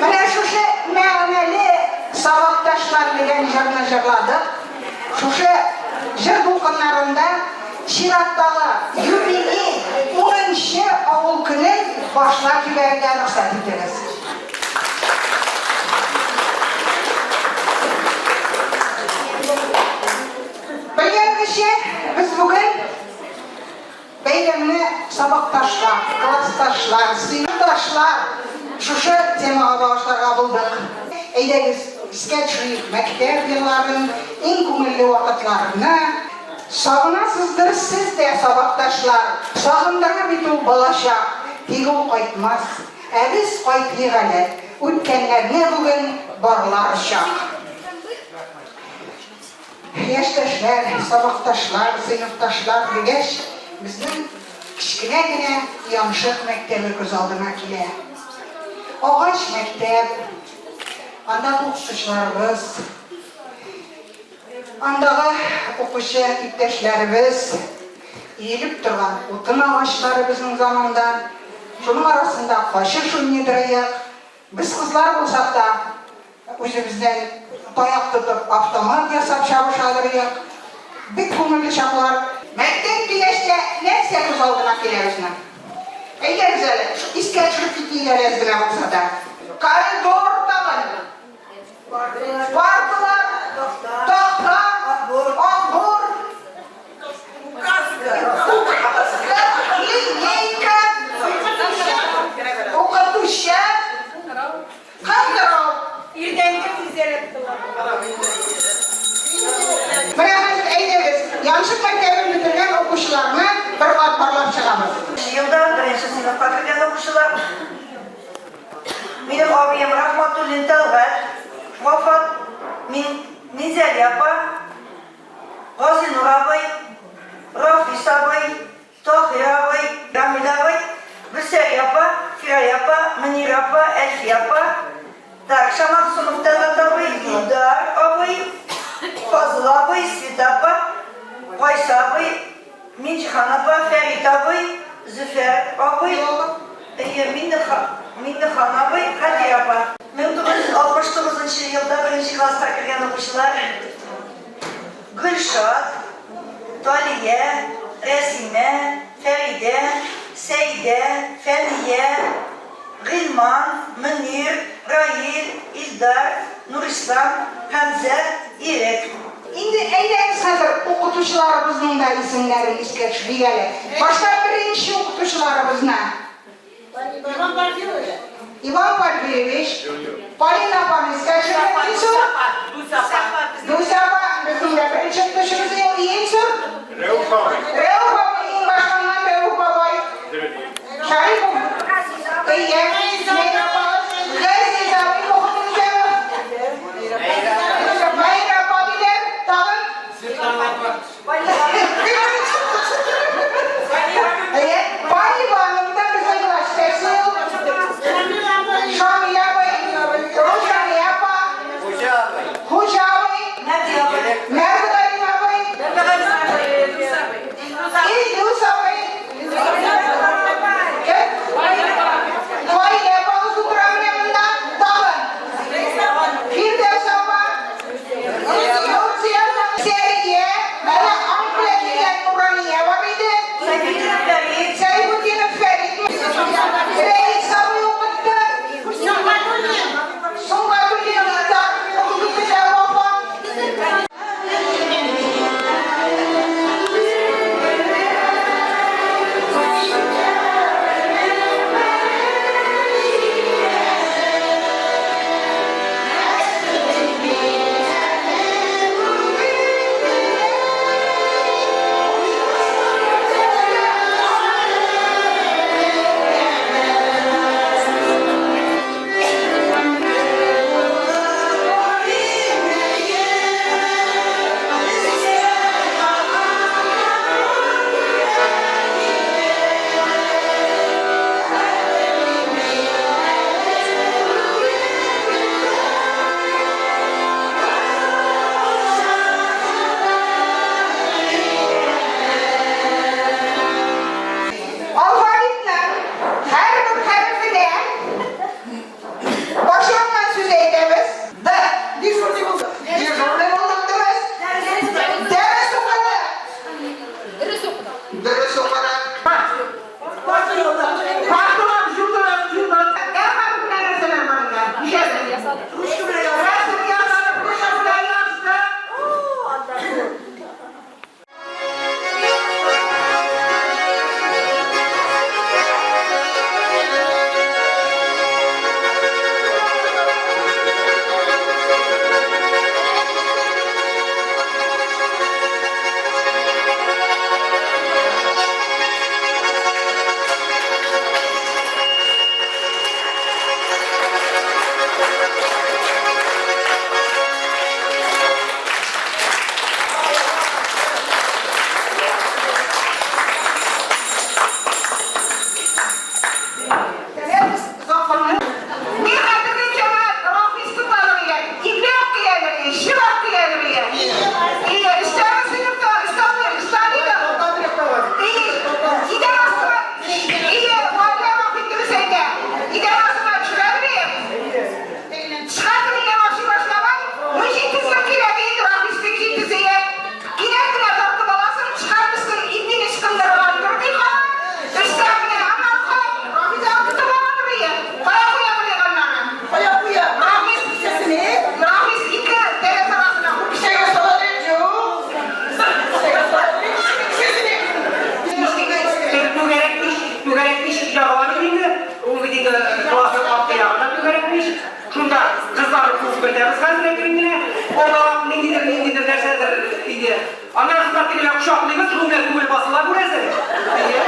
Менә шушы мәгънәле Сабакташлар дигән җырны җырладык. Шушы җыр дулкыннарында чираттагы юбилей унынчы авыл көнен башлап җибәрергә рөхсәт итегез. Белгәнебезчә, без бүген Бәйрәмне сабакташлар, классташлар, сыйныфташлар шушы темага багышларга булдык. Әйдәгез, искә төшерик мәктәп елларын, иң күңелле вакытларны. Сагынасыздыр сез дә, сабакташлар, сагындыра бит ул балачак, тик ул кайтмас. Ә без кайтыйк әле, үткәннәрне бүген барлар чак. Яшьтәшләр, сабакташлар, сыйныфташлар дигәч, безнең кечкенә генә Яншык мәктәбе күз алдына килә. Агач мәктәп, андагы укытучыларыбыз, андагы укучы иптәшләребез, иелеп торган утын агачлары безнең заманда, шуның арасында качыш уйныйдырыек. Без кызлар булсак та, Үзебездән таяк тотып, автомат ясап чабышадыр идек. Бик күңелле чаклар. Мәктәп дигәч тә нәрсә күз алдына килә безнең? Әйдәгез әле, искә төшереп китик әле әз генә булса да. Коридор тагын. Парталар, такта, акбур. Указка, линейка, укытучы. Кыңгырау! Иртәнге күзәләп тора. Менә хәзер әйдәгез, Яншык мәктәбен бетергән укучыларны бер кат барлап чыгабыз. Елда беренче сыйныфка кергән укучылар. Минем абыем Рахматуллин Тәлгать, вафат, мин Минзәлия апа, Газинур абый, Рафис абый, Таһир абый, Рамил абый, Гөлсәрия апа, Фирая апа, Мөнирә апа, Әлфия апа, так, Шамаксунов Тәлгать абый, Илдар абый, Фазыл абый, Света апа, Гайса абый, Минҗиһан апа, Фәрит абый, Зөфәр абый, әйе, Миннехан абый, Хәдирә апа. 1969 нчы елда беренче класска кергән укучылар. Гөлшат, Талия, Рәсимә, Фәридә, Сәйдә, Фәния, Гыйльман, Мөнир, Раил, Илдар, Нурислам, Хәмзә, Ирек. Инде әйдәгез хәзер укытучыларыбызның да исемнәрен искә төшерик әле. Башта беренче укытучыларыбызны. Иван Порфирович. Иван Порфирьевич, Полина апаны искә төшердек. Илсур. Дуся апа. Дуся апа, безнең дә беренче укытучыбыз Илсур. Рәүф абый. Рәүф абый, иң башланган Рәүф бабай. Шарипов. Әйе, Мәйрә апагыз. Газиз абый Мөхетдинҗанов. Мәйрә апа диләр. Тагын? Светлана апа. Әйе, Павел Ивановна безнең класстәше ул. Шамил абый, Рушания апа, Хуҗа абый. Хуҗа абый, Мәрдгалим абый, Илдус абый, кем? Фаилә апа. Классның арткы ягында түгәрәк мич. Шунда кызларны куып кертәбез хәзер әкрен генә. Анда ниндидер ниндидер нәрсәдер иде. Аннары кызлар тегеләр кочаклыйбыз, шуның белән күңел басыла күрәсең. Әйе.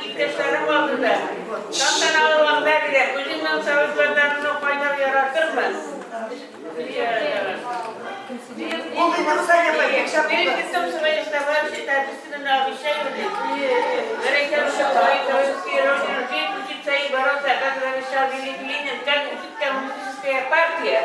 Иптәшләрем алдында тантаналы вәгъдә бирәм, үземнең совет Ватанымны кайнар яратырмын. Булды инде, Русания апа, бик шәп булды. Перед лицом своих товарищей торжественно обещаю свою жить, учиться и бороться, как завещал великий Ленин, как учит коммунистическая партия.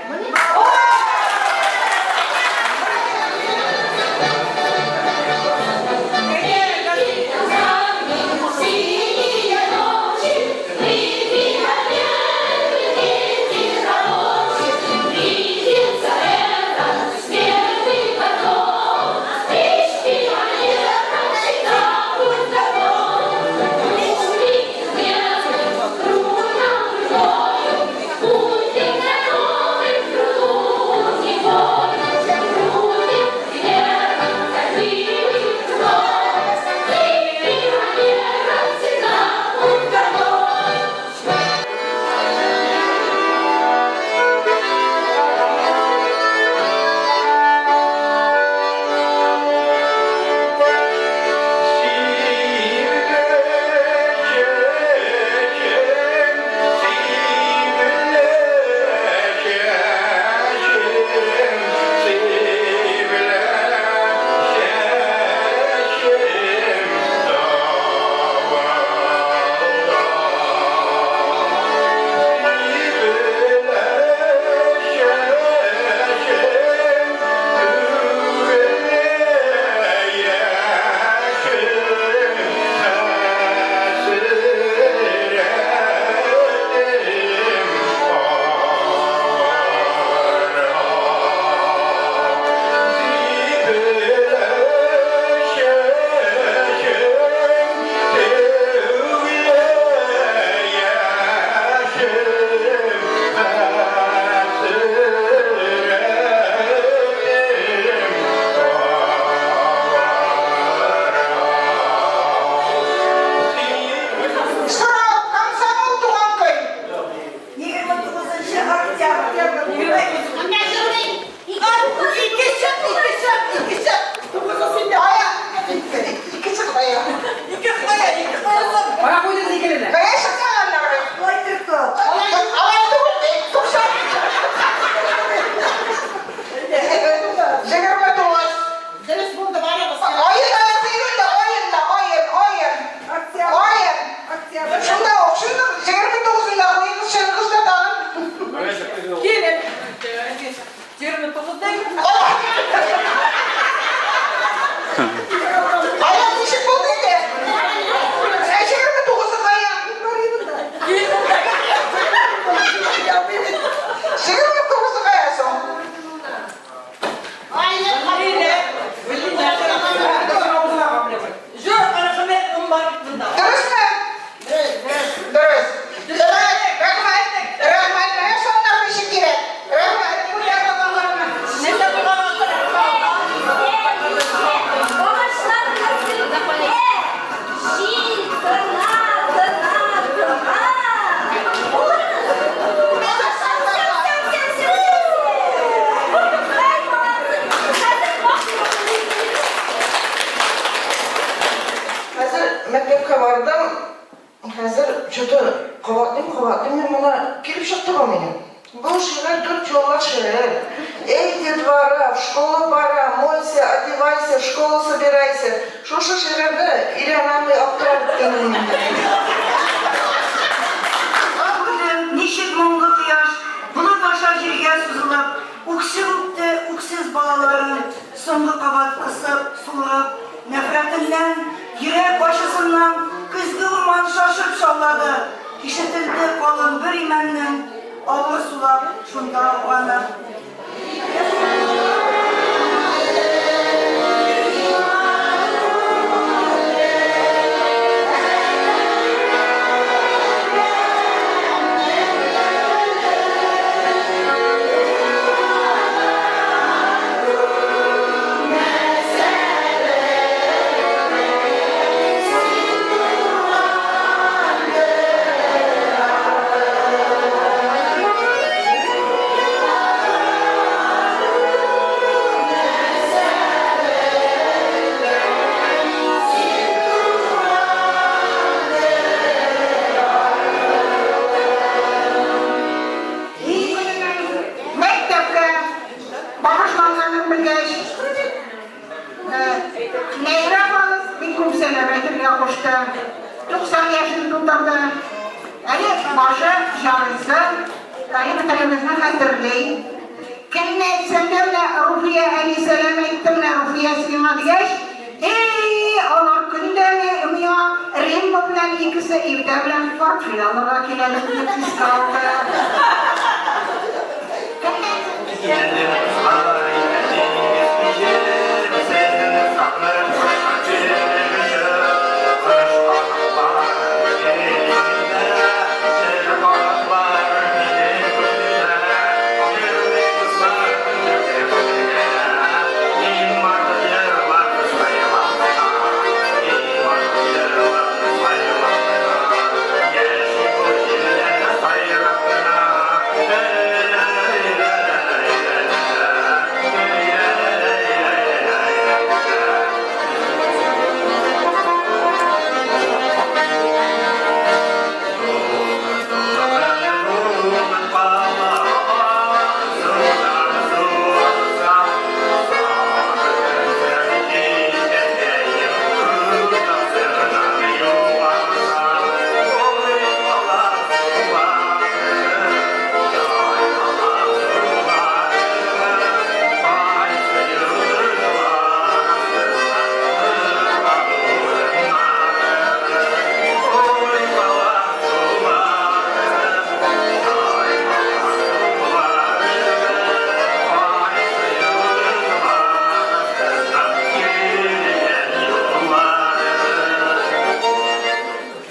Сорау, комсомол туган көн. 29 октябрь. Икесе, икесе, икесе. Кая? Икесе кая? Ике кая, ике кая. Кая куйдыгыз икелене? Кая чыкканнар? Болай торып. Алай түгел, 90. 29. Дөрес булды, барыгыз. Аен, аен, аен, аен, аен. Октябрь. Аен. Октябрь. Шунда ук, шунда 29-ында куйыгыз, чыгыгыз да тагын. Килен. 29-да. Аяк ничек булды инде? Ә 29-ы кая? 29-ы кая соң? Дөресме? Дөрес. Дөрес. Рәхмәт. Рәхмәт. Менә саннар ничек кирәк. Рәхмәт. Җил тына, тына, тына. Все, все, все, Хәзер мәктәпкә бардым. Хәзер что-то кабатлыйм, кабатлыйм мин моны. Килеп чыкты бу минем. Бу шигырь дүрт юллык шигырь. Эй, детвора, в школу пора, мойся, одевайся, в школу собирайся. Шушы шигырьне өйрәнә аптырап беттем мин инде. Күрдем, ничек моңлы кояш болыт аша җиргә сузылып, үксеп үпте үксез балаларын, соңгы кабат кысып, суырып, нәфрәтеннән, йөрәк ачысыннан көзге урман шашып Ишетелде калын бер имәннең авыр сулап шунда ауганы. Мәктәпкә багышланганын белгәч, Нәйрә апабыз бик күп сәлам әйтергә кушты. 90 яшен тутырды. Әле башы жарыйсы, әле бөтенебезне хәтерли. Кемне әйтсәм дә, менә Руфия әни сәлам әйтте, менә Руфия сиңа дигәч, Эй, алар көндә миңа Римма белән икесе иртә белән портфель алырга киләләр дип искә алды.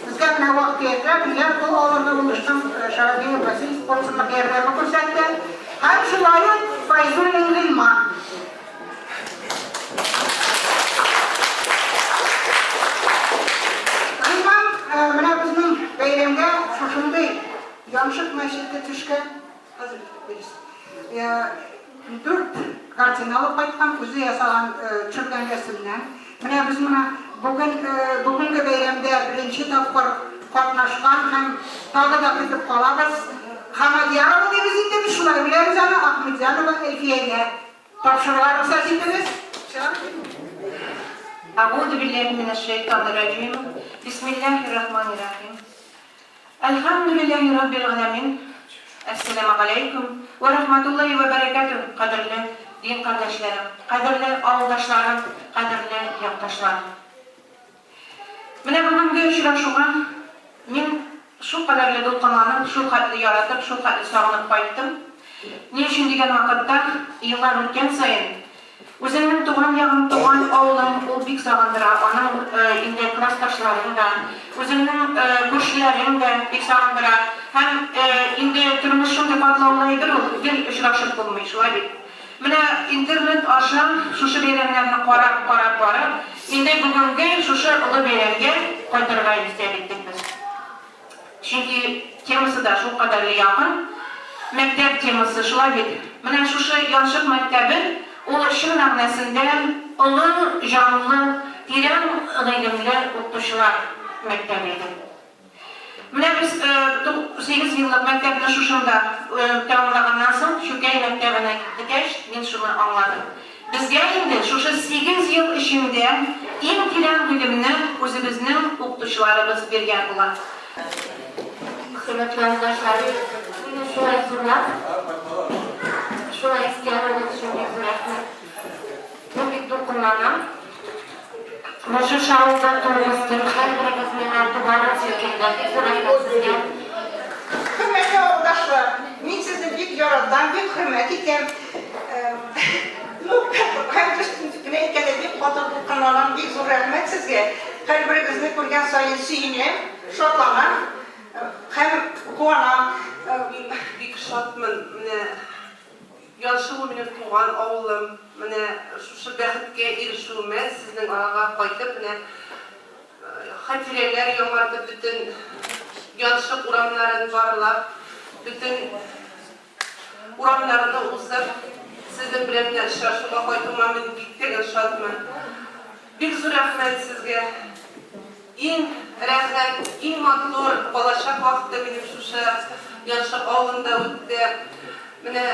Безгә менә вак-төякләр, миллиард кул алырга булышкан Шарафиев Василий спонсорлык ярдәме күрсәтте. Һәм шулай ук Файзуллин Гыйльман. Гыйльман менә безнең бәйрәмгә шушындый Яншык мәчете төшкән, хәзер дөрес, дүрт картина алып кайткан, үзе ясаган, төшергән рәсемнән. Менә без моны бүген, бүгенге бәйрәмдә беренче тапкыр катнашкан һәм тагы да көтеп калабыз. Хамадьярова дибез инде без, шулай беләбез аны, Ахметзянова Әлфиягә тапшырырга рөхсәт итегез. Әгуду билләһи минәш-шәйтанир-раҗим. Бисмиллаһир-рахманир-рахим. Әлхәмдүлилләһи раббил галәмин. Әссәламегаләйкүм вә рахматуллаһи вә бәрәкәтүһ, кадерле дин кардәшләрем, кадерле авылдашларым, кадерле якташлар. Менә бүгенге очрашуга мин шулкадәрле дулкынланып, шулхәтле яратып, шулхәтле сагынып кайттым. Ни өчен дигән вакытта, еллар үткән саен, Үзеңнең туган ягың, туган авылың ул бик сагындыра, аның инде классташларың да, үзеңнең күршеләрең дә бик сагындыра. Һәм инде тормыш шундый катлаулы әйбер ул, гел очрашып булмый, шулай бит. Менә интернет аша шушы бәйрәмнәрне карап, карап барып, инде бүгенге шушы олы бәйрәмгә кайтырга исәп иттек без. Чөнки темасы да шулкадәрле якын. Мәктәп темасы, шулай бит? Менә шушы Янчык мәктәбе, ул чын мәгънәсендә олы җанлы, тирән гыйлемле укытучылар мәктәбе иде. Менә без 8 еллык мәктәпне шушында тәмамлаганнан соң, Чүкәй мәктәбенә киткәч, мин шуны аңладым. Безгә инде шушы сигез ел эчендә иң тирән гыйлемне үзебезнең укытучыларыбыз биргән була. Хөрмәтле авылдашлар, мине шулай зурлап, шулай искә алуыгыз өчен бик зур рәхмәт. Мин бик дулкынланам. Менә шушы авылда туып үстем, һәрберегез миңа туганым шикелле. Бик зур рәхмәт сезгә. яратам, бик хөрмәт итәм. Ну, һәм генә әйткәндә, бик каты дулкынланам, бик зур рәхмәт сезгә. Һәрберегезне күргән саен сөенәм, шатланам һәм куанам. Бик шатмын, менә Яншыл ул минем туган авылым. Менә шушы бәхеткә ирешүемә, сезнең арага кайтып, менә хатирәләр яңартып, бөтен Яншык урамнарын барлап, бөтен урамнарны узып, сезнең белән менә очрашуга кайтуыма мин бик тә шатмын. Бик зур рәхмәт сезгә. Иң рәхәт, иң матур балачак вакыты минем шушы Яншык авылында үтте. Менә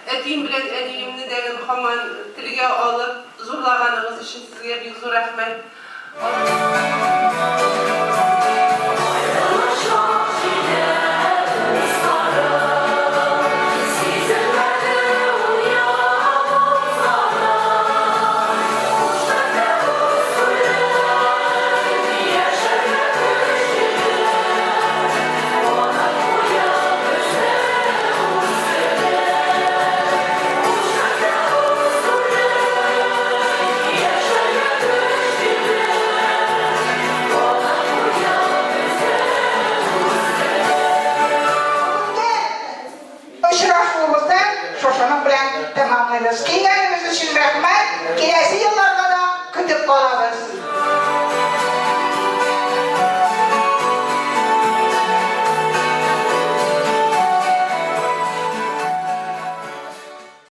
әтием белән әниемне дә гел һаман телгә алып, зурлаганыгыз өчен сезгә бик зур рәхмәт. Бүгенге очрашуыбызны шушының белән тәмамлыйбыз. Килгәнегез өчен рәхмәт. Киләсе елларда да көтеп калабыз.